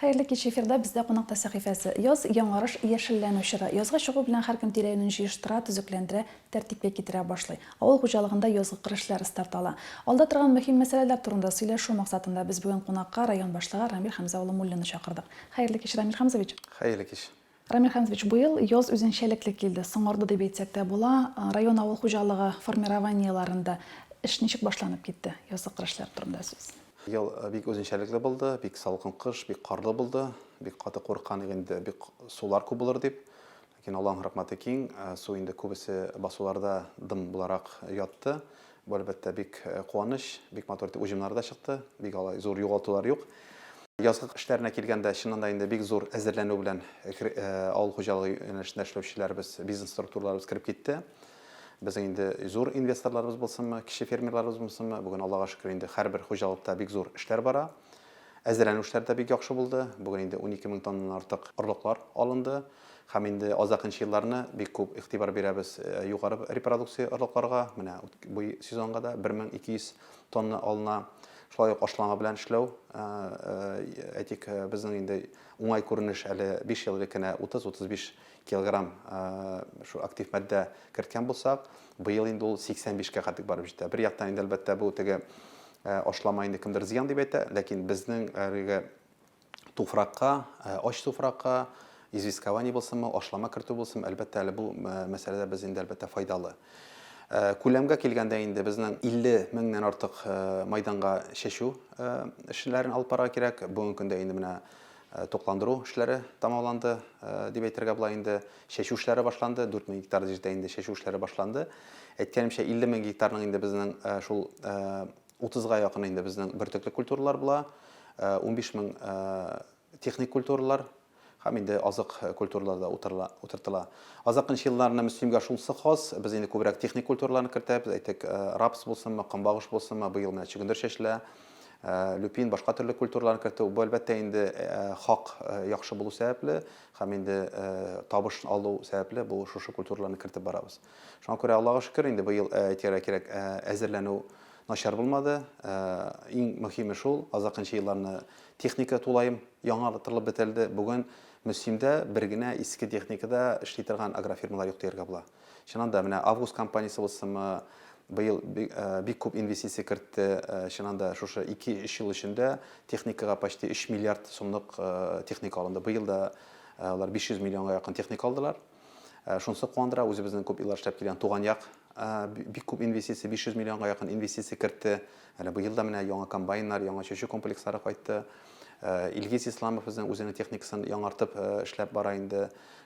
Хәерле кич, эфирда Бездә кунакта сәхифәсе. Яз, яңарыш, яшелләнү чоры. Язга чыгу белән һәркем тирә-юнен җыештыра, төзекләндерә, тәртипкә китерә башлый. Авыл хуҗалыгында язгы кыр эшләре старт ала. Алда торган мөһим мәсьәләләр турында сөйләшү максатында без бүген кунакка район башлыгы Рамил Хәмзә улы Муллинны чакырдык. Хәерле кич, Рамил Хәмзович! Хәерле кич. Рамил Хәмзович, быел яз үзенчәлекле килде, соңарды дип әйтсәк тә була. Район авыл хуҗалыгы формированиеләрендә эш ничек башланып китте? Язгы кыр эшләре турында сүз. Ел бик үзенчәлекле булды, бик салкын кыш, бик карлы булды. Бик каты курыккан идек инде, бик сулар күп булыр дип. Ләкин Аллаһның рәхмәте киң, су инде күбесе басуларда дым буларак ятты. Бу, әлбәттә, бик куаныч, бик матур итеп уҗымнар да чыкты, бик алай зур югалтулар юк. Язгы эшләренә килгәндә, чыннан да инде бик зур әзерләнү белән авыл хуҗалыгы юнәлешендә эшләүчеләребез, бизнес структураларыбыз кереп китте. Безнең инде зур инвесторларыбыз булсынмы, кече фермерларыбыз булсынмы, бүген Аллага шөкер инде һәрбер хуҗалыкта бик зур эшләр бара. Әзерләнү эшләре дә бик яхшы булды. Бүген инде 12 мең тоннадан артык орлыклар алынды. Һәм инде азакынчы елларны бик күп игътибар бирәбез югары репродукция орлыкларга. Менә бу сезонга да 1200 тонна алына. Шулай ук ашлама белән эшләү, әйтик, безнең инде уңай күренеш әле 5 ел элек кенә 30-35 килограмм шу актив матдә керткән булсак, быел инде ул 85-кә кадәр барып җитә. Бер яктан инде әлбәттә бу теге ашлама инде кемдер зыян дип әйтә, ләкин безнең әлеге туфракка, ач туфракка известкование булсынмы, ашлама кертү булсынмы, әлбәттә, әле бу мәсьәләдә без инде әлбәттә файдалы. Күләмгә килгәндә инде безнең 50 меңнән артык майданга чәчү эшләрен алып барырга кирәк. Бүгенге көндә инде менә тукландыру эшләре тәмамланды дип әйтергә була инде. Чәчү эшләре башланды. 4 мең гектар җирдә инде чәчү эшләре башланды. Әйткәнемчә, 50 мең гектарның инде безнең шул 30-га якын инде безнең бөртекле культуралар була, 15 мең техник культуралар һәм инде азык культуралар да утыртыла. Азакынчы елларны Мөслимгә шунысы хас, без инде күбрәк техник культураларны кертәбез, әйтик, рапс булсынмы, көнбагыш булсынмы, быел менә чөгендер чәчелә, люпин, башка төрле культураларны кертү. Бу, әлбәттә, инде хак яхшы булу сәбәпле һәм инде табыш алу сәбәпле бу шушы культураларны кертеп барабыз. Шуңа күрә, Аллага шөкер, инде быел, әйтергә кирәк, әзерләнү начар булмады. Иң мөһиме шул, азакынчы елларны техника тулаем яңартылып бетерелде. Бүген Мөслимдә бер генә иске техникада эшли торган агрофирмалар юк дияргә була. Чыннан да, менә Август компаниясе булсынмы, быел бик күп инвестиция кертте. Чыннан да, шушы ике-өч ел эчендә техникага почти өч миллиард сумлык техника алынды. Быел да алар 500 миллионга якын техника алдылар. Шунысы куандыра, үзебезнең күп еллар эшләп килгән Туган як бик күп инвестиция, 500 миллионга якын инвестиция кертте. Әле быел да менә яңа комбайннар, яңа чәчү комплекслары кайтты. Илгиз Исламов безнең үзенең техникасын яңартып эшләп бара инде.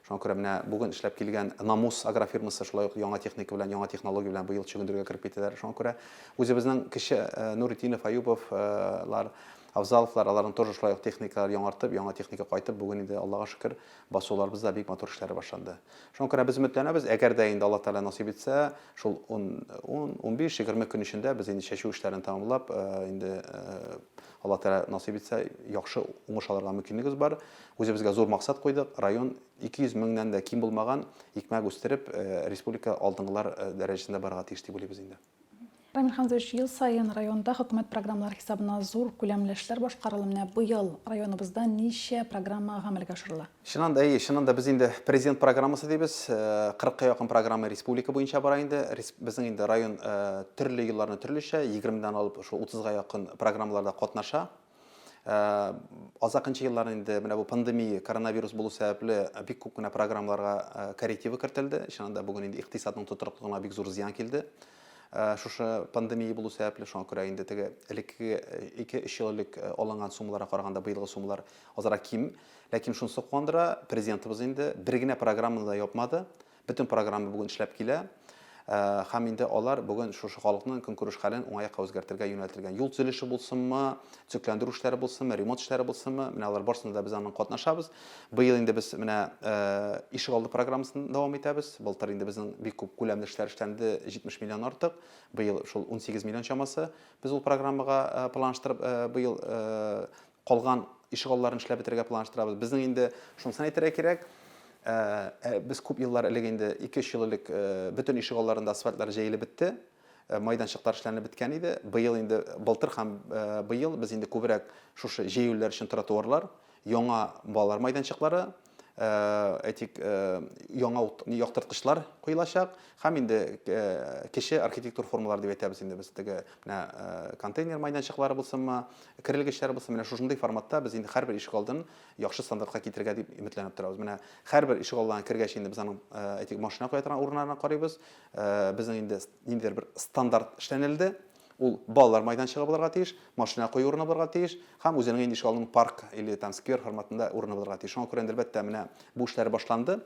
Шуңа күрә менә бүген эшләп килгән Намус агрофирмасы шулай ук яңа техника белән, яңа технология белән быел чөгендергә кереп китәләр. Шуңа күрә үзебезнең кече Нуретдинов, Аюповлар, Авзаловлар, аларның тоже шулай ук техникалар яңартып, яңа техника кайтып, бүген инде Аллага шөкер, Басуларыбызда бик матур эшләр башланды. Шуңа күрә без өметләнәбез, әгәр дә инде Аллаһ Тәгалә насыйп итсә, шул ун, ун, 15, 20 көн эчендә без инде чәчү эшләрен тәмамлап, инде Аллаһ Тәгалә насыйп итсә, яхшы уңыш алырга мөмкинлегебез бар. Үзебезгә зур максат куйдык, район 200 меңнән дә ким булмаган икмәк үстереп, республика алдынгылар дәрәҗәсендә барырга тиеш дип уйлыйбыз инде. Рамил Хәмзович, ел саен районда хөкүмәт программалары хисабына зур күләмле эшләр башкарыла. Менә быел районыбызда ничә программа гамәлгә ашырыла? Чыннан да, әйе, чыннан да без инде Президент программасы дибез. 40 ка якын программа республика буенча бара инде. Безнең инде район төрле елларны төрлечә, 20 дән алып шул 30 га якын программаларда катнаша. Азакынчы еллар инде менә бу пандемия, коронавирус булу сәбәпле бик күп кенә программаларга коррективы кертелде. Чыннан да бүген инде икътисадның тотрыклыгына бик зур зыян килде. Шушы пандемия булу сәбәпле, шуңа күрә инде теге элеккеге 2-3 ел элек алынган суммаларга караганда быелгы суммалар азрак ким. Ләкин шунысы куандыра, президентыбыз инде бер генә программаны да япмады. Бөтен программа бүген эшләп килә. Һәм инде алар бүген шушы халыкның көнкүреш хәлен уңай якка үзгәртергә юнәлтелгән. Юл төзелеше булсынмы, төзекләндерү эшләре булсынмы, ремонт эшләре булсынмы, менә алар барысында да без аның катнашабыз. Быел инде без менә ишегалды программасын дәвам итәбез. Былтыр инде безнең бик күп күләмле эшләр эшләнде, 70 миллион артык. Быел шул 18 миллион чамасы без ул программага планлаштырып быел Калган ишегалларын эшләп бетерергә планлаштырабыз. Безнең инде шунысын әйтергә кирәк, без күп еллар элек инде, 2-3 ел элек бөтен ишегалларында асфальтлар җәелеп бетте, майданчыклар эшләнеп беткән иде. Быел инде, былтыр һәм быел без инде күбрәк шушы җәяүлеләр өчен тротуарлар, яңа балалар майданчыклары, әйтик, яңа яктырткычлар куелачак һәм инде кече архитектур формалар дип әйтәбез инде без теге менә контейнер майданчыклары булсынмы, керелгечләр булсын, менә шушындый форматта без инде һәрбер ишегалдын яхшы стандартка китерергә дип өметләнеп торабыз. Менә һәрбер ишегалдына кергәч инде без аның, әйтик, машина куя торган урыннарына карыйбыз. Безнең инде ниндидер бер стандарт эшләнелде. Ул балалар майданчыгы булырга тиеш, машина кую урыны булырга тиеш һәм үзенең инде ишегалдының парк или там сквер форматында урыны булырга тиеш. Шуңа күрә инде, әлбәттә, менә бу эшләр башланды.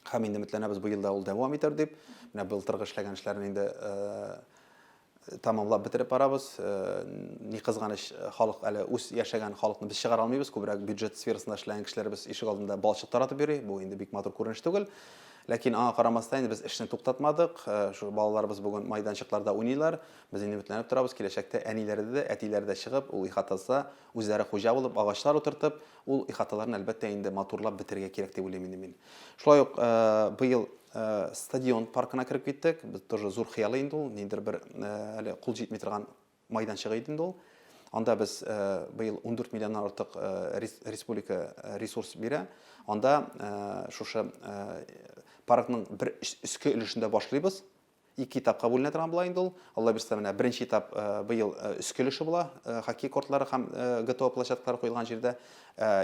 Һәм инде өметләнәбез, бу елда ул дәвам итәр дип. Менә былтыргы эшләгән эшләрне инде тамамлап бетереп барабыз. Ни кызганыч, халык әле үз яшәгән халыкны без чыгара алмыйбыз. Күбрәк бюджет сферасында эшләгән кешеләребез ишегалдында балчык таратып йөри. Бу инде бик матур күренеш түгел. Ләкин аңа карамастан инде без эшне туктатмадык. Шул балаларыбыз бүген майданчыкларда уйныйлар. Без инде өметләнеп торабыз, киләчәктә әниләре дә, әтиләре дә чыгып, ул ихатаса үзләре хуҗа булып, агачлар утыртып, ул ихаталарны, әлбәттә, инде матурлап бетерергә кирәк дип уйлыйм инде мин. Шулай ук быел стадион паркына кереп киттек. Без тоже зур хыял инде ул, ниндидер бер әле кул җитми торган майданчыгы иде инде ул. Анда без быел 14 миллионнан артык республика ресурс бирә. Анда шушы паркның бер өске өлешендә башлыйбыз. Ике этапка бүленә торган була инде ул. Алла бирсә, менә беренче этап быел өске өлеше була, хоккей кортлары һәм ГТО площадкалары куелган җирдә.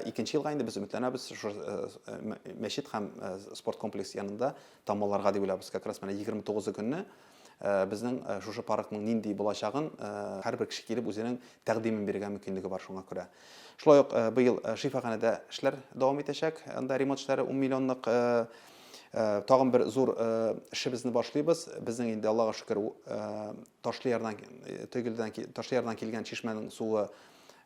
Икенче елга инде без өметләнәбез, шушы мәчет һәм спорт комплексы янында тамаларга дип уйлабыз. Как раз менә 29 көнне Безнең шушы паркның нинди булачагын һәрбер кеше килеп үзенең тәкъдимен бирергә мөмкинлеге бар шуңа күрә. Шулай ук быел шифаханәдә эшләр дәвам итәчәк. Анда ремонт эшләре 10 миллионлык. Тагын бер зур эшебезне башлыйбыз. Безнең инде Аллага шөкер Ташлы ярдан Төгелдән Ташлы ярдан килгән чишмәнең суы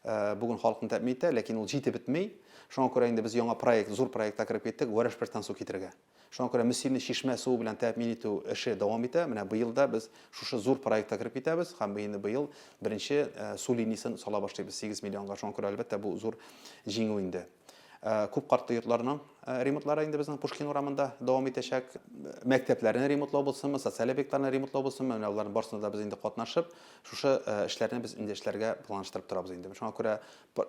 бүген халыкны тәэмин итә, ләкин ул җитеп бетми. Шуңа күрә инде без яңа проект, зур проектка кереп киттек, Вәрәшпәртән су китерергә. Шуңа күрә Мөслимне чишмә суы белән тәэмин итү эше дәвам итә. Менә быел да без шушы зур проектка кереп китәбез һәм инде быел беренче су линиясен сала башлыйбыз 8 миллионга. Шуңа күрә, әлбәттә, бу зур җиңү инде. Күп катлы йортларның ремонтлары инде безнең Пушкин урамында дәвам итәчәк. Мәктәпләрне ремонтлау булсынмы, социаль объектларны ремонтлау булсынмы, менә боларның барысында да без инде катнашып, шушы эшләрне без инде эшләргә планлаштырып торабыз инде. Шуңа күрә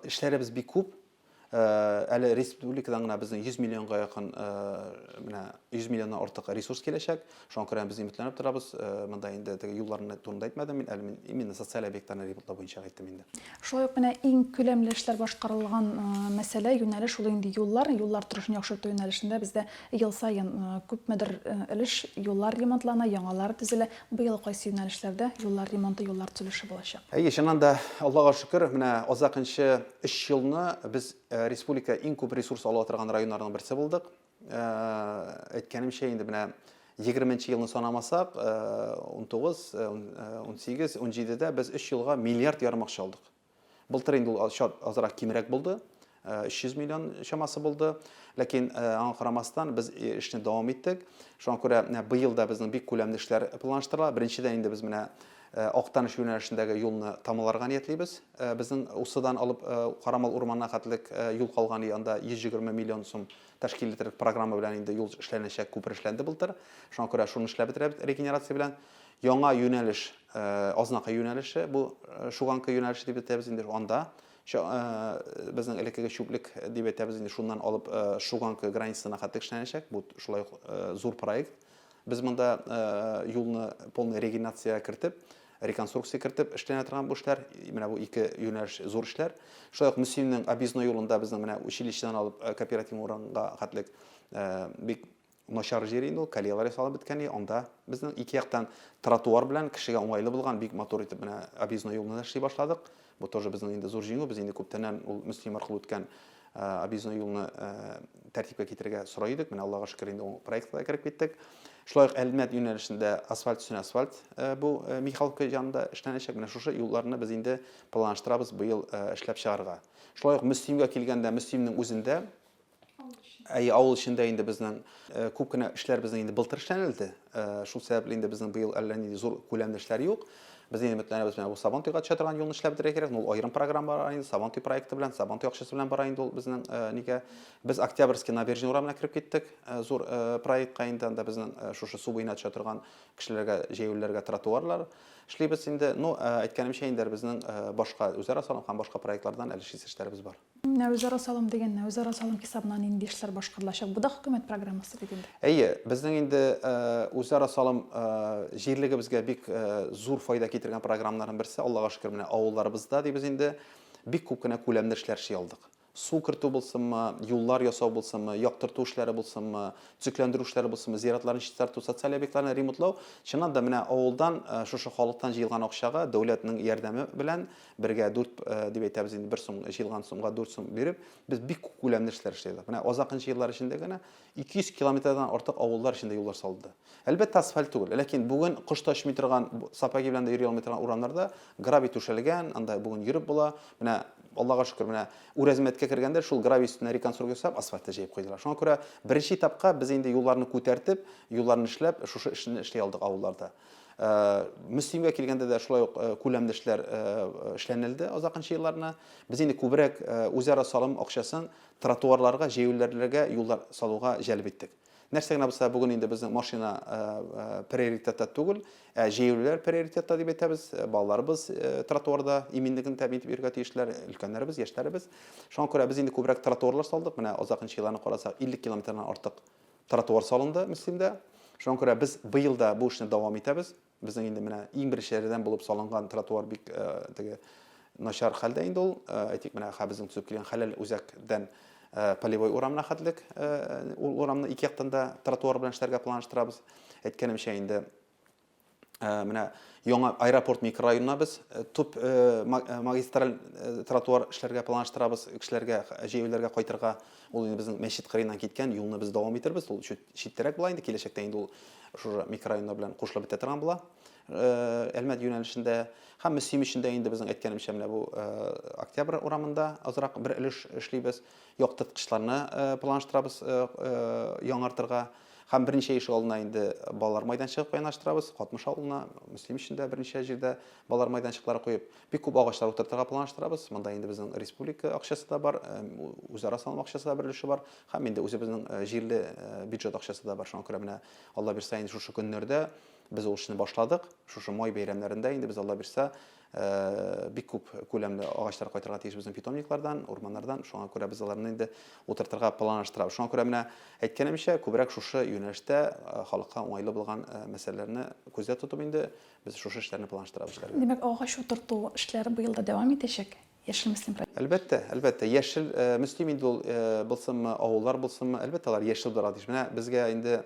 эшләребез бик күп. Әле республикадан гына безнең 100 миллионга якын, менә 100 миллионнан артык ресурс киләчәк. Шуңа күрә без өметләнеп торабыз. Монда инде теге юлларны турында әйтмәдем мин, әле мин именно социаль объектларны ремонтлау буенча әйттем инде. Шулай ук менә иң күләмле эшләр башкарылган мәсьәлә, юнәлеш ул инде юллар, юллар торышын яхшырту юнәлешендә бездә ел саен күпмедер өлеш юллар ремонтлана, яңалары төзелә. Быел кайсы юнәлешләрдә юллар ремонты, юллар төзелеше булачак? Әйе, чыннан да, Аллага шөкер, менә азакынчы өч елны без республика иң күп ресурс ала торган районнарның берсе булдык. Әйткәнемчә, инде менә 20 елны санамасак, 19, 18, 17-дә без өч елга миллиард ярым акча алдык. Былтыр инде ул азрак кимрәк булды, 300 миллион чамасы булды. Ләкин аңа карамастан без эшне дәвам иттек. Шуңа күрә менә быел да безнең бик күләмле эшләр планлаштырыла. Беренчедән инде без менә Актаныш юнәлешендәге юлны тамаларга ниятлибез. Безнең Усыдан алып Карамал урманына хәтлек юл калган, анда 120 миллион сум тәшкил итерлек программа белән инде юл эшләнәчәк, күпер эшләнде былтыр. Шуңа күрә шуны эшләп бетерәбез регенерация белән. Яңа юнәлеш, Азнакай юнәлеше, бу Шуганка юнәлеше дип әйтәбез инде, анда безнең элеккеге чүплек дип әйтәбез инде, шуннан алып Шуганка границасына хәтле эшләнәчәк. Бу шулай ук зур проект. Без монда юлны полный регенерация кертеп, реконструкция кертеп эшләнә торган бу эшләр. Менә бу ике юнәлеш зур эшләр. Шулай ук Мөслимнең объездной юлында безнең менә училищедан алып кооператив урынга хәтлек бик Начар җир инде ул, колеялар ясалып беткән, анда безнең ике яктан тротуар белән кешегә уңайлы булган бик матур итеп менә объездной юлны да эшли башладык. Бу тоже безнең инде зур җиңү. Без инде күптәннән ул Мөслим аркылы үткән объездной юлны тәртипкә китерергә сорый идек. Менә Аллага шөкер, инде ул проектка да кереп киттек. Шулай ук Әлмәт юнәлешендә асфальт өстенә асфальт бу Михалка янында эшләнәчәк. Менә шушы юлларны без инде планлаштырабыз быел эшләп чыгарга. Шулай ук Мөслимгә килгәндә, Мөслимнең үзендә Әйе, авыл эчендә инде безнең күп кенә эшләр безнең инде былтыр эшләнелде. Шул сәбәпле инде безнең быел әллә нинди зур күләмле эшләр юк. Без инде өметләнәбез, менә бу Сабантуйга төшә торган юлны эшләп бетерергә кирәк. Ул аерым программа бара инде, Сабантуй проекты белән, Сабантуй акчасы белән бара инде ул безнең нигә. Без Октябрьский набережный урамына кереп киттек, зур проектка инде анда безнең шушы су буена төшә торган кешеләргә, җәяүлеләргә тротуарлар эшлибез инде. Ну, әйткәнемчә инде безнең башка үзара салым һәм башка проектлардан әле эшлисе эшләребез бар. Менә үзара салым дигәннән, үзара салым хисабына нинди эшләр башкарылачак? Бу да хөкүмәт программасы бит инде. Әйе, безнең инде үзара салым җирлегебезгә бик зур файда китергән программаларның берсе. Аллага шөкер, менә авылларыбызда дибез инде, бик күп кенә күләмле эшләр эшли алдык. Су кертү булсынмы, юллар ясау булсынмы, яктырту эшләре булсынмы, төзекләндерү эшләре булсынмы, зиратларны чистарту, социаль объектларны ремонтлау, чыннан да менә авылдан, шушы халыктан җыелган акчага дәүләтнең ярдәме белән бергә дүрт дип әйтәбез инде, бер сум җыелган сумга дүрт сум биреп, без бик күп күләмле эшләр эшли алдык. Менә азакынчы еллар эчендә генә 200 километрдан артык авыллар эчендә юллар салынды. Әлбәттә, асфальт түгел, ләкин бүген кош та очмый торган, сапоги белән дә йөри алмый торган урамнарда гравий түшәлгән, анда бүген йөреп була. Менә, Аллага шөкер, менә Үрәзмәткә кергәндә шул гравий өстенә реконструкция ясап, асфальт та җәеп куйдылар. Шуңа күрә беренче этапка без инде юлларны күтәртеп, юлларны эшләп, шушы эшне эшли алдык авылларда. Мөслимгә килгәндә дә шулай ук күләмле эшләр эшләнелде азакынчы елларны. Без инде күбрәк үзара салым акчасын тротуарларга, җәяүлеләргә юллар салуга җәлеп иттек. Нәрсә генә булса, бүген инде безнең машина приоритетта түгел, ә җәяүлеләр приоритетта дип әйтәбез. Балаларыбыз тротуарда иминлеген тәэмин итеп йөрергә тиешләр, өлкәннәребез, яшьләребез. Шуңа күрә без инде күбрәк тротуарлар салдык. Менә азакынчы елларны карасак, 50 километрдан артык тротуар салынды Мөслимдә. Шуңа күрә без быел да бу эшне дәвам итәбез. Безнең инде менә иң беренчеләрдән булып салынган тротуар бик теге начар хәлдә инде ул. Әйтик, менә хә безнең төзеп килгән Хәләл үзәктән Полевой урамына хәтлек ул урамны ике яктан да тротуар белән эшләргә планлаштырабыз. Әйткәнемчә инде менә яңа аэропорт микрорайонына без төп магистраль тротуар эшләргә планлаштырабыз, кешеләргә, җәяүлеләргә кайтырга. Ул инде безнең мәчет кырыеннан киткән юлны без дәвам итербез. Ул читтәрәк була инде, киләчәктә инде ул шушы микрорайоннар белән кушылып бетә торган була. Әлмәт юнәлешендә һәм Мөслим эчендә инде безнең әйткәнемчә менә бу Октябрь урамында азрак бер өлеш эшлибез. Яктырткычларны планлаштырабыз яңартырга. Һәм берничә ишек алдына инде балалар майданчыгы планлаштырабыз. Катмыш авылына, Мөслим эчендә берничә җирдә балалар майданчыклары куеп, бик күп агачлар утыртырга планлаштырабыз. Монда инде безнең республика акчасы да бар, үзара салым акчасы да бер өлеше бар. Һәм инде үзебезнең җирле бюджет акчасы да бар. Шуңа күрә менә Алла бирса инде шушы көннәрдә без ул эшне башладык. Шушы май бәйрәмнәрендә инде без Алла бирса бик күп күләмле агачлар кайтырга тиеш безнең питомниклардан, урманнардан. Шуңа күрә без аларны инде утыртырга планлаштырабыз. Шуңа күрә менә әйткәнемчә, күбрәк шушы юнәлештә халыкка уңайлы булган мәсьәләләрне күздә тотып инде без шушы эшләрне планлаштырабыз эшләргә. Димәк, агач утырту эшләре быел да дәвам итәчәк? Яшел Мөслим проекты. Әлбәттә, әлбәттә. Яшел Мөслим инде ул булсынмы, авыллар булсынмы, әлбәттә, алар яшел булырга тиеш. Менә безгә инде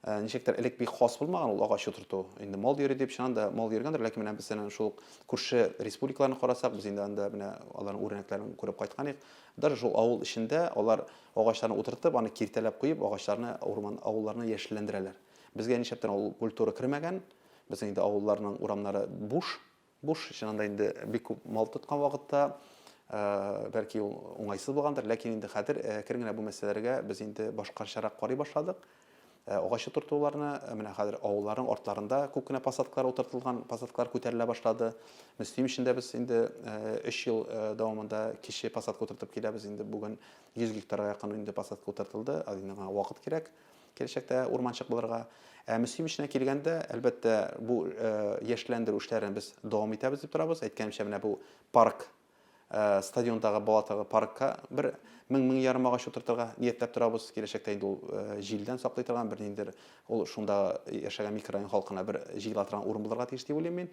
ничектер элек бик хас булмаган ул агач утырту. Инде мал йөри дип, чыннан да мал йөргәндер, ләкин менә без әнә шул күрше республикаларны карасак, без инде анда менә аларның үрнәкләрен күреп кайткан идек. Даже шул авыл эчендә алар агачларны утыртып, аны киртәләп куеп, агачларны, урман, авылларны яшелләндерәләр. Безгә нишләптер ул культура кермәгән. Безнең инде авылларның урамнары буш. Буш, чыннан да инде бик күп мал тоткан вакытта, бәлки ул уңайсыз булгандыр, ләкин инде хәзер әкрен генә бу мәсьәләләргә без инде башкачарак карый башладык. Агач утыртуларны, менә хәзер авылларның артларында күп кенә посадкалар утыртылган, посадкалар күтәрелә башлады. Мөслим эчендә без инде өч ел дәвамында кече посадка утыртып киләбез. Инде бүген 100 гектарга якын инде посадка утыртылды. Инде аңа вакыт кирәк. Киләчәктә урманчык булырга. Ә Мөслим эченә килгәндә, әлбәттә, бу яшьләндерү эшләрен без дәвам итәбез дип торабыз. Әйткәнемчә, менә бу парк, стадиондагы Балатагы паркка бер мең-мең ярым агач утыртырга ниятләп торабыз. Киләчәктә инде ул җилдән саклый торган бер ниндидер, ул шунда яшәгән микрорайон халкына бер җыела торган урын булырга тиеш дип уйлыйм мин.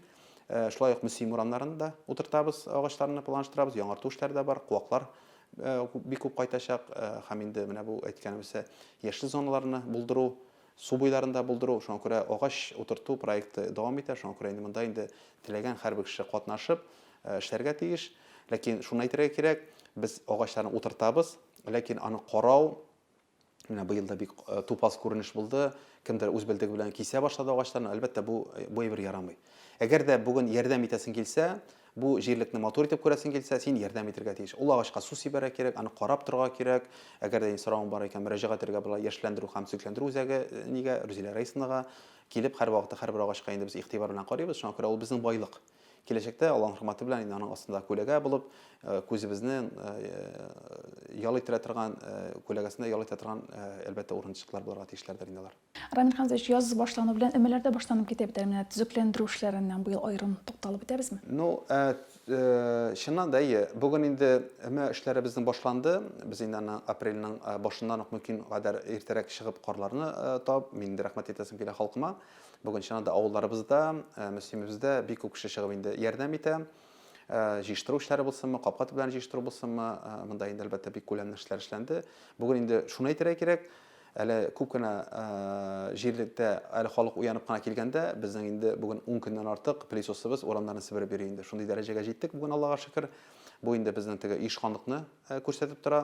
Шулай ук Мөслим урамнарын да утыртабыз, агачларны планлаштырабыз, яңарту эшләре дә бар, куаклар бик күп кайтачак һәм инде менә бу әйткәнебезчә яшел зоналарны булдыру, су буйларында булдыру, шуңа күрә агач утырту проекты дәвам итә, шуңа күрә инде монда инде теләгән һәрбер кеше катнашып эшләргә тиеш. Ләкин шуны әйтергә кирәк, без агачларны утыртабыз, ләкин аны карау, Менә быел да бик тупас күренеш булды. Кемдер үз белдеге белән кисә башлады агачларны. Әлбәттә, бу бу әйбер ярамый. Әгәр дә бүген ярдәм итәсең килсә, бу җирлекне матур итеп күрәсең килсә, син ярдәм итергә тиеш. Ул агачка су сибәргә кирәк, аны карап торырга кирәк. Әгәр дә инде соравың бар икән, мөрәҗәгать итәргә була Яшьләндерү һәм төзекләндерү үзәге нигә, Рүзилә Раисовнага килеп, һәрвакытта һәрбер агачка инде без игътибар белән карыйбыз. Шуңа күрә ул безнең байлык. Киләчәктә Аллаһның рәхмәте белән инде аның астында күләгә булып, күзебезне ял иттерә торган, күләгәсендә ял итә торган, әлбәттә, урынчыклар булырга тиешләрдер инде алар. Рамил Хәмзович, яз башлану белән өмәләр дә башланып китә бит әле. Менә төзекләндерү эшләреннән быел аерым тукталып үтәбезме? Ну, Чыннан да, әйе. Бүген инде өмә эшләре безнең башланды. Без инде аны апрельнең башыннан ук мөмкин кадәр иртәрәк чыгып карларны табып, мин инде рәхмәт әйтәсем килә халкыма. Бүген чыннан да авылларыбызда, Мөслимебездә бик күп кеше чыгып инде ярдәм итә. Җыештыру эшләре булсынмы, капка төпләрен җыештыру булсынмы, монда инде әлбәттә бик күләмле эшләр эшләнде. Бүген инде шуны әйтергә кирәк, Әле күп кенә җирлектә әле халык уянып кына килгәндә, безнең инде бүген 10 көннән артык пылесосыбыз урамнарны себереп йөри инде. Шундый дәрәҗәгә җиттек бүген, Аллага шөкер. Бу инде безнең теге оешканлыкны күрсәтеп тора.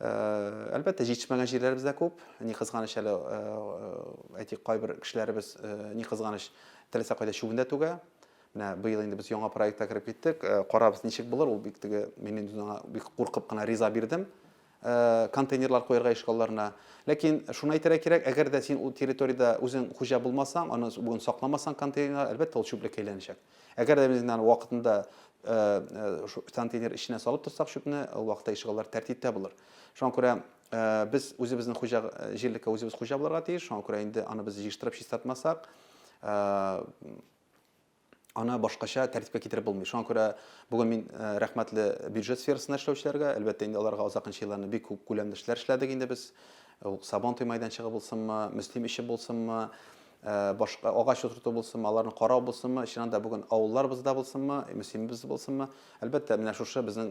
Әлбәттә, җитешмәгән җирләребез дә күп. Ни кызганыч әле, әйтик, кайбер кешеләребез, ни кызганыч, теләсә кайда чүбен дә түгә. Менә быел инде без яңа проектка кереп киттек. Карабыз, ничек булыр. Ул бик теге, мин инде аңа бик куркып кына риза бирдем. Контейнерлар куярга ишек алларына. Ләкин шуны әйтергә кирәк, әгәр дә син ул территориядә үзең хуҗа булмасаң, аны бүген сакламасаң контейнерлар, әлбәттә, ул чүплеккә әйләнәчәк. Әгәр дә без инде аны вакытында контейнер эченә салып торсак чүпне, ул вакытта ишек аллары тәртиптә булыр. Шуңа күрә без үзебезнең хуҗа җирлеккә үзебез хуҗа булырга тиеш, шуңа күрә инде аны без җыештырып чистартмасак, аны башкача тәртипкә китереп булмый. Шуңа күрә бүген мин рәхмәтле бюджет сферасында эшләүчеләргә, әлбәттә инде аларга озакынчы елларны бик күп күләмле эшләр эшләдек инде без. Ул Сабан туй майданчыгы булсынмы, Мөслим эче булсынмы, башка агач утырту булсынмы, аларны карау булсынмы, чыннан да бүген авылларыбызда булсынмы, Мөслимебез булсынмы, әлбәттә, менә шушы безнең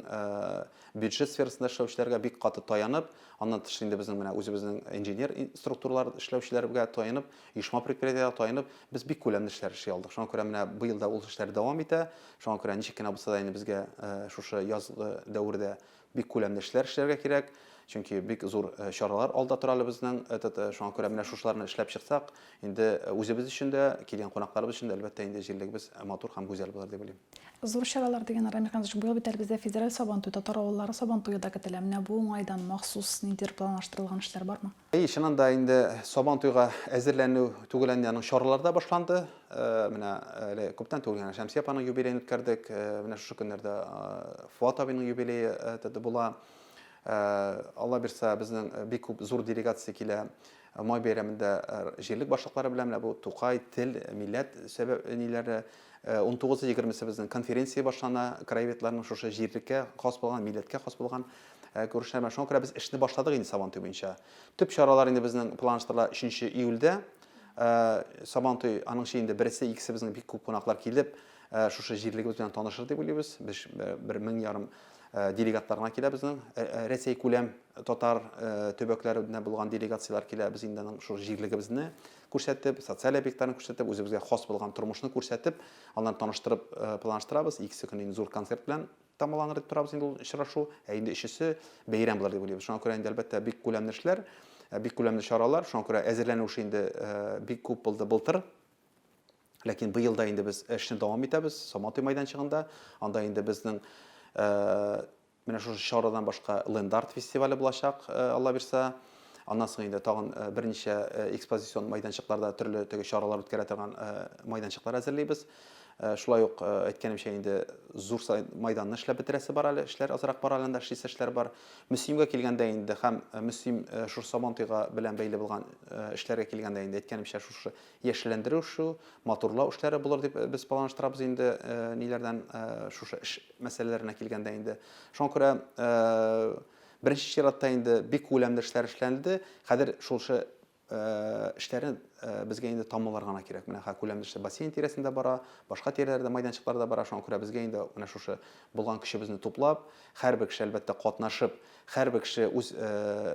бюджет сферасында эшләүчеләргә бик каты таянып, аннан тыш инде безнең менә үзебезнең инженер структуралар эшләүчеләргә таянып, оешма-предприятиеләргә таянып, без бик күләмле эшләр эшли алдык. Шуңа күрә менә быел да ул эшләр дәвам итә. Шуңа күрә ничек кенә булса да инде безгә шушы язгы дәвердә бик күләмле эшләр эшләргә кирәк. Чөнки бик зур чаралар алда тора әле безнең. Этот, шуңа күрә менә шушыларны эшләп чыксак, инде үзебез өчен дә, килгән кунакларыбыз өчен дә, әлбәттә, инде җирлегебез матур һәм гүзәл булыр дип уйлыйм. Зур чаралар дигән, Рамил Хәмзович, быел бит әле бездә федераль Сабантуй, татар авыллары Сабантуе да көтелә. Менә бу уңайдан махсус ниндидер планлаштырылган эшләр бармы? Әйе, чыннан да инде Сабан туйга әзерләнү түгел, инде аның чаралары да башланды. Менә әле күптән түгел генә Шәмсия апаның юбилеен үткәрдек. Менә шушы көннәрдә Фуат абыйның юбилее була. Алла бирса, безнең бик күп зур делегация килә. Май бәйрәмендә җирлек башлыклары белән менә бу Тукай, тел, милләт сәбәп ниләре 19-20-се безнең конференция башлана, краеведларның шушы җирлеккә хас булган, милләткә хас булган күрешнәр белән. Шуңа күрә без эшне башладык инде Сабантуй буенча. Төп чаралар инде безнең планлаштырыла 3 июльдә. Сабантуй аныңчы инде берсе, икесе безнең бик күп кунаклар килеп, шушы җирлегебез белән танышыр дип уйлыйбыз. Без бер 1500 делегатлар гына килә безнең. Рәсәй күләм татар төбәкләреннән булган делегацияләр килә. Без инде аның шушы җирлегебезне күрсәтеп, социаль объектларны күрсәтеп, үзебезгә хас булган тормышны күрсәтеп, аларны таныштырып планлаштырабыз. Икесе көне инде зур концерт белән тәмамланыр дип торабыз инде ул очрашу. Ә инде өчесе бәйрәм булыр дип уйлыйбыз. Шуңа күрә инде, әлбәттә, бик күләмле эшләр, бик күләмле чаралар. Шуңа күрә әзерләнү эше инде бик күп булды былтыр. Ләкин быел да инде без эшне дәвам итәбез Сабантуй майданчыгында. Анда инде безнең менә шушы чарадан башка ленд-арт фестивале булачак, Алла бирса. Аннан соң инде тагын берничә экспозицион майданчыкларда төрле теге чаралар үткәрә торган майданчыклар әзерлибез. Шулай ук, әйткәнемчә, инде зур майданны эшләп бетерәсе бар әле, эшләр азрак бар әле анда, эшлисе эшләр бар. Мөслимгә килгәндә инде һәм Мөслим шушы Сабантуйга белән бәйле булган эшләргә килгәндә инде, әйткәнемчә, шушы яшелләндерү шу, матурлау эшләре булыр дип без планлаштырабыз инде ниләрдән шушы эш мәсьәләләренә килгәндә инде. Шуңа күрә беренче чиратта инде бик күләмле эшләр эшләнде. Хәзер шушы эшләрне безгә инде тамылар гына кирәк. Менә хәзер күләмле эшләр бассейн тирәсендә бара, башка тирәләрдә, майданчыкларда бара. Шуңа күрә безгә инде менә шушы булган көчебезне туплап, һәрбер кеше әлбәттә катнашып, һәрбер кеше үз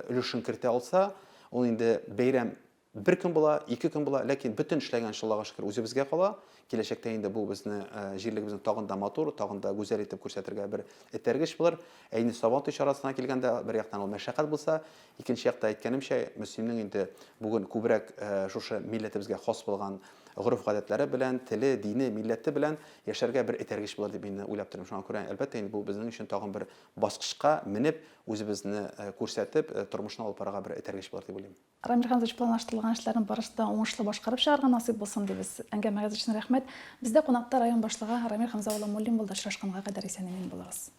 өлешен кертә алса, ул инде бәйрәм бер көн була, ике көн була, ләкин бөтен эшләгән эш Аллага шөкер үзебезгә кала. Киләчәктә инде бу безне җирлегебезне тагын да матур, тагын да гүзәл итеп күрсәтергә бер этәргеч булыр. Ә инде Сабантуй чарасына килгәндә, бер яктан ул мәшәкать булса, икенче якта, әйткәнемчә, Мөслимнең инде бүген күбрәк шушы милләтебезгә хас булган гореф-гадәтләре белән, теле, дине, милләте белән яшәргә бер этәргеч булыр дип мин уйлап торыйм. Шуңа күрә, әлбәттә, инде бу безнең өчен тагын бер баскычка менеп, үзебезне күрсәтеп, тормышны алып барырга бер этәргеч булыр дип уйлыйм. Рамил Хәмзович, планлаштырылган эшләрнең барысын да уңышлы башкарып чыгарга насыйп булсын, дибез. Әңгәмәгез өчен рәхмәт. Бездә кунакта район башлыгы Рамил Хәмзә улы Муллин булды. Очрашканга кадәр исән-имин булыгыз.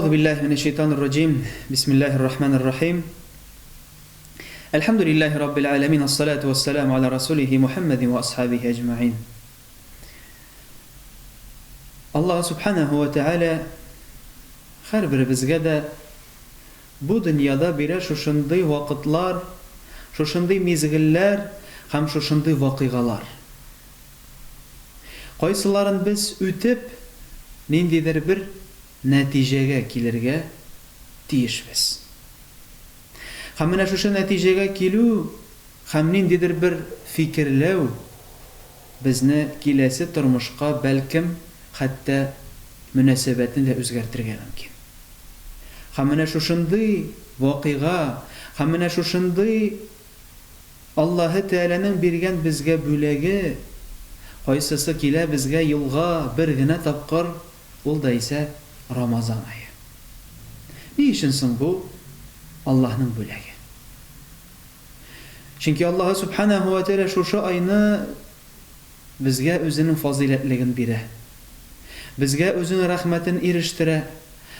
Әгъузу биллаһи минәш шайтанир раҗим. Бисмиллаһир рахманир рахим. Әлхәмдүлиллаһи раббил галәмин, ассалату вассаламу аля расулихи Мухаммадин ва асхабихи әҗмәгыйн. Аллаһ субханаһу ва тәгалә һәрберебезгә дә бу дөньяда бирә шушындый вакытлар, шушындый мизгелләр һәм шушындый вакыйгалар. Кайсыларын без үтеп, ниндидер бер нәтиҗәгә килергә тиешбез. Һәм менә шушы нәтиҗәгә килү һәм ниндидер бер фикерләү безне киләсе тормышка, бәлкем, хәтта мөнәсәбәтне дә үзгәртергә мөмкин. Һәм менә шушындый вакыйга, һәм менә шушындый Аллаһы Тәгаләнең биргән безгә бүләге, кайсысы килә безгә елга бер генә тапкыр, ул да исә Рамазан ае. Ни өчен соң бу Аллаһның бүләге? Чөнки Аллаһы Сүбхәнәһү вә Тәгалә шушы айны безгә үзенең фазыйләтлеген бирә. Безгә үзенең рәхмәтен ирештерә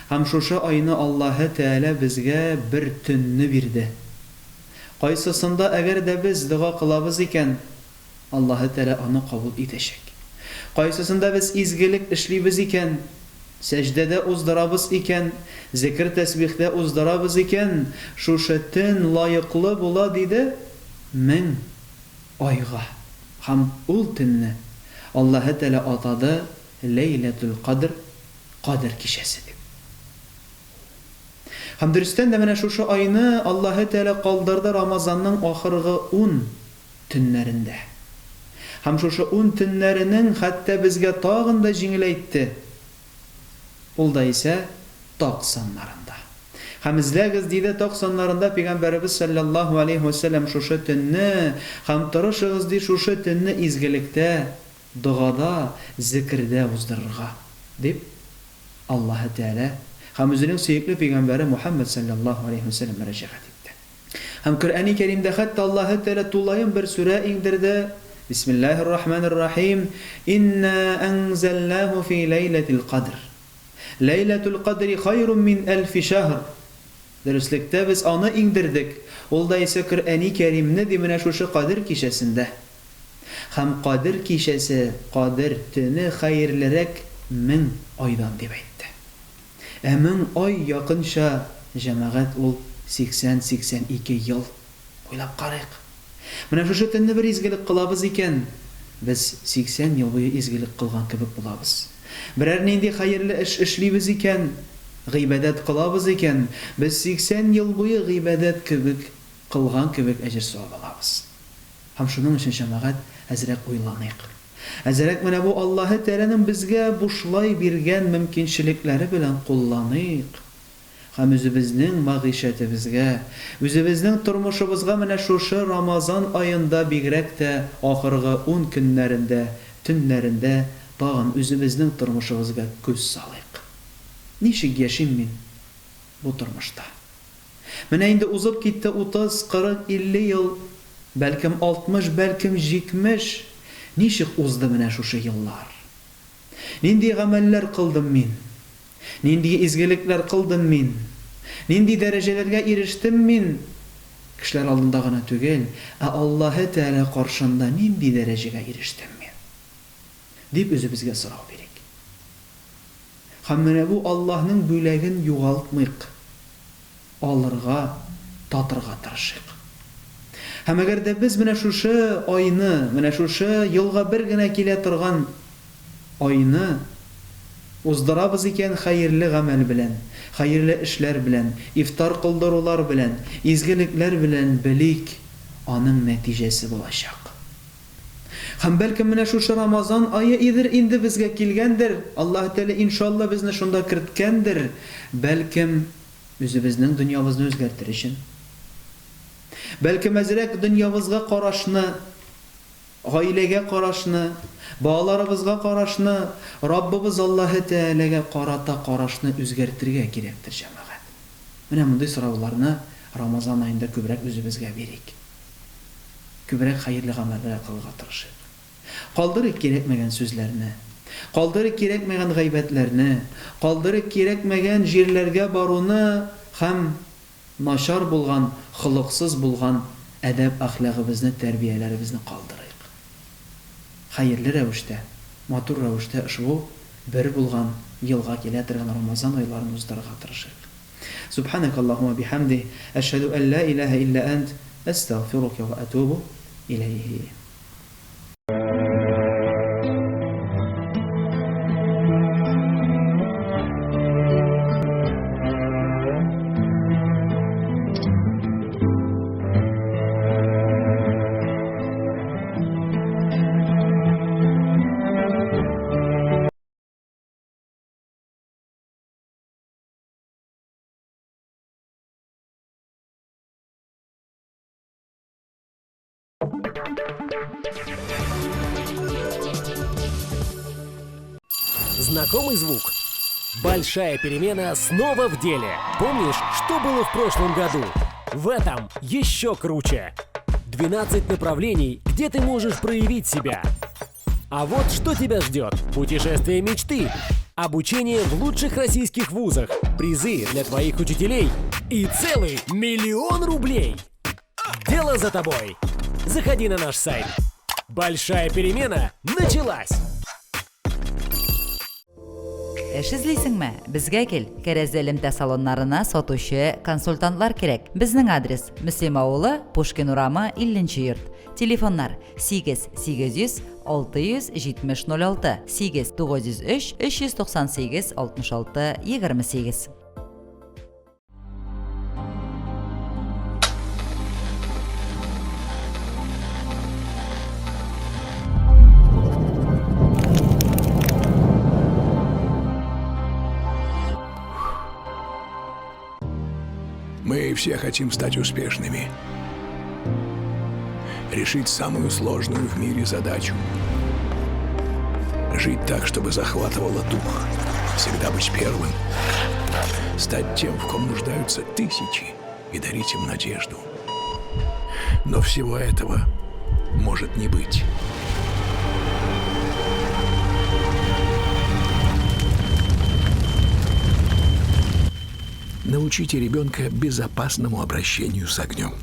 һәм шушы айны Аллаһы Тәгалә безгә бер төнне бирде. Кайсысында әгәр дә без дога кылабыз икән, Аллаһы Тәгалә аны кабул итәчәк. Кайсысында без изгелек эшлибез икән, сәҗдәдә уздырабыз икән, зекер-тәсбихтә уздырабыз икән, шушы төн лаеклы була, диде, 1000 айга. Һәм ул төнне Аллаһы Тәгалә атады Ләйләтул-Кадр, Кадер кичәсе дип. Һәм дөрестән дә менә шушы айны Аллаһы Тәгалә калдырды Рамазанның ахыргы ун төннәрендә. Һәм шушы ун төннәренең хәтта безгә тагын да җиңеләйтте. Ул да исә так саннарында. Һәм эзләгез, диде так саннарында Пәйгамбәребез салләллаһу алейһи вә сәлләм шушы төнне, һәм тырышыгыз, ди, шушы төнне изгелектә, догада, зекердә уздырырга, дип Аллаһы Тәгалә һәм Үзенең сөекле пәйгамбәре Мухәммәд салләллаһу галәйһи вә сәлләм мөрәҗәгать итте. Һәм Коръәни Кәримдә хәтта Аллаһы Тәгалә тулаем бер сүрә иңдерде, Бисмиллаһир рахманир рахим, Инна әнзәлнәһу фи ләйләтил кадр. Ләйләтул кадри хайрун мин әлфи шәһр. Дөреслектә без аны иңдердек, ул да исә Коръәни Кәримне ди менә шушы Кадер кичәсендә. Һәм Кадер кичәсе, Кадер төне хәерлерәк 1000 айдан, дип әйтте. Ә 1000 ай якынча, җәмәгать, ул 80-82 ел. Уйлап карыйк. Менә шушы төнне бер изгелек кылабыз икән, без 80 ел буе изгелек кылган кебек булабыз. Берәр нинди хәерле эш эшлибез икән, гыйбадәт кылабыз икән, без 80 ел буе гыйбадәт кебек кылган кебек әҗер-савап алабыз. Һәм шуның өчен, җәмәгать, әзрәк уйланыйк. Әзрәк менә бу Аллаһы Тәгаләнең безгә бушлай биргән мөмкинчелекләре белән кулланыйк һәм үзебезнең мәгыйшәтебезгә, үзебезнең тормышыбызга менә шушы Рамазан аенда бигрәк тә ахыргы ун көннәрендә, төннәрендә тагын үзебезнең тормышыбызга күз салыйк. Ничек яшим мин бу тормышта? Менә инде узып китте 30, 40, 50 ел, бәлкем 60, бәлкем 70. Ничек узды менә шушы еллар? Нинди гамәлләр кылдым мин? Нинди изгелекләр кылдым мин? Нинди дәрәҗәләргә ирештем мин? Кешеләр алдында гына түгел, ә Аллаһы Тәгалә каршында нинди дәрәҗәгә ирештем мин? Дип үзебезгә сорау бирик. Һәм менә бу Аллаһның бүләген югалтмыйк, алырга, татырга тырышыйк. Һәм әгәр дә без менә шушы айны, менә шушы елга бер генә килә торган айны уздырабыз икән хәерле гамәл белән, хәерле эшләр белән, ифтар кылдырулар белән, изгелекләр белән, белик, аның нәтиҗәсе булачак. Һәм бәлкем менә шушы Рамазан ае идер инде безгә килгәндер, Аллаһы Тәгалә иншалла безне шунда керткәндер, бәлкем үзебезнең дөньябызны үзгәртер өчен. Бәлкем әзрәк дөньябызга карашны, гаиләгә карашны, балаларыбызга карашны, Раббыбыз Аллаһы Тәгаләгә карата карашны үзгәртергә кирәктер, җәмәгать. Менә мондый сорауларны Рамазан аенда күбрәк үзебезгә бирик. Күбрәк хәерле гамәлләр кылырга тырышыйк. Калдырыйк кирәкмәгән сүзләрне. Калдырыйк кирәкмәгән гайбәтләрне, калдырыйк кирәкмәгән җирләргә баруны һәм начар булган, холыксыз булган әдәп-әхлагыбызны, тәрбияләребезне калдырыйк. Хәерле рәвештә, матур рәвештә ошбу бер булган елга килә торган Рамазан айларын уздырырга тырышыйк. Субханакаллаһумма бихамдих, әшһәдү ән ла илаһа илля әнт, әстәгъфирука ва әтубу иләйһи. Знакомый звук? Большая перемена снова в деле. Помнишь, что было в прошлом году? В этом еще круче. 12 направлений, где ты можешь проявить себя. А вот что тебя ждет. Путешествие мечты. Обучение в лучших российских вузах. Призы для твоих учителей. И целый миллион рублей. Дело за тобой. Заходи на наш сайт. Большая перемена началась! Эш эзлисеңме? Безгә кил. Кәрәзле элемтә салоннарына сатучы консультантлар кирәк. Безнең адрес: Мөслим авылы, Пушкин урамы, 50 нче йорт. Телефоннар: 8 800 670 06, 8 903 398 66 28. Мы все хотим стать успешными. Решить самую сложную в мире задачу. Жить так, чтобы захватывало дух. Всегда быть первым. Стать тем, в ком нуждаются тысячи, и дарить им надежду. Но всего этого может не быть. Научите ребенка безопасному обращению с огнем.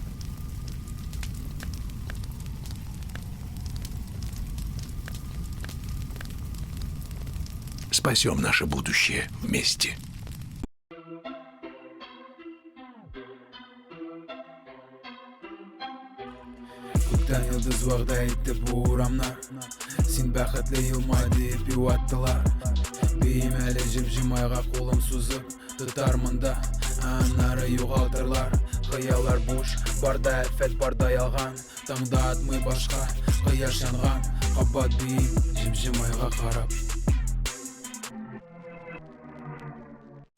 Спасем наше будущее вместе. Күктән йолдыз вәгъдә итте бу урамнар Син бәхетле елмай диеп юаттылар Биим әле җем-җем айга кулым сузып Тотармын да, ә аннары югалтырлар Хыяллар буш, бар да афәт, бар да ялган Таңда атмый башка, кояш янган Кабат биим, җем-җем айга карап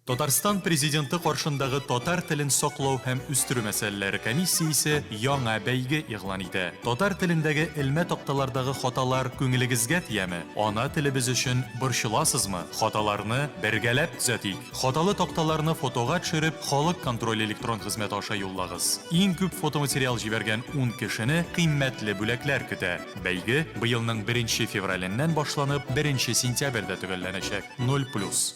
Татарстан Президенты каршындагы татар телен саклау һәм үстерү мәсьәләләре комиссиясе яңа бәйге игълан итә. Татар телендәге элмә такталардагы хаталар күңелегезгә тияме? Ана телебез өчен борчыласызмы? Хаталарны бергәләп төзәтик! Хаталы такталарны фотога төшереп, Халык контроле электрон хезмәте аша юллагыз. Иң күп фотоматериал җибәргән ун кешене кыйммәтле бүләкләр көтә. Бәйге быелның беренче февраленнән башланып, беренче сентябрьдә төгәлләнәчәк. Ноль плюс.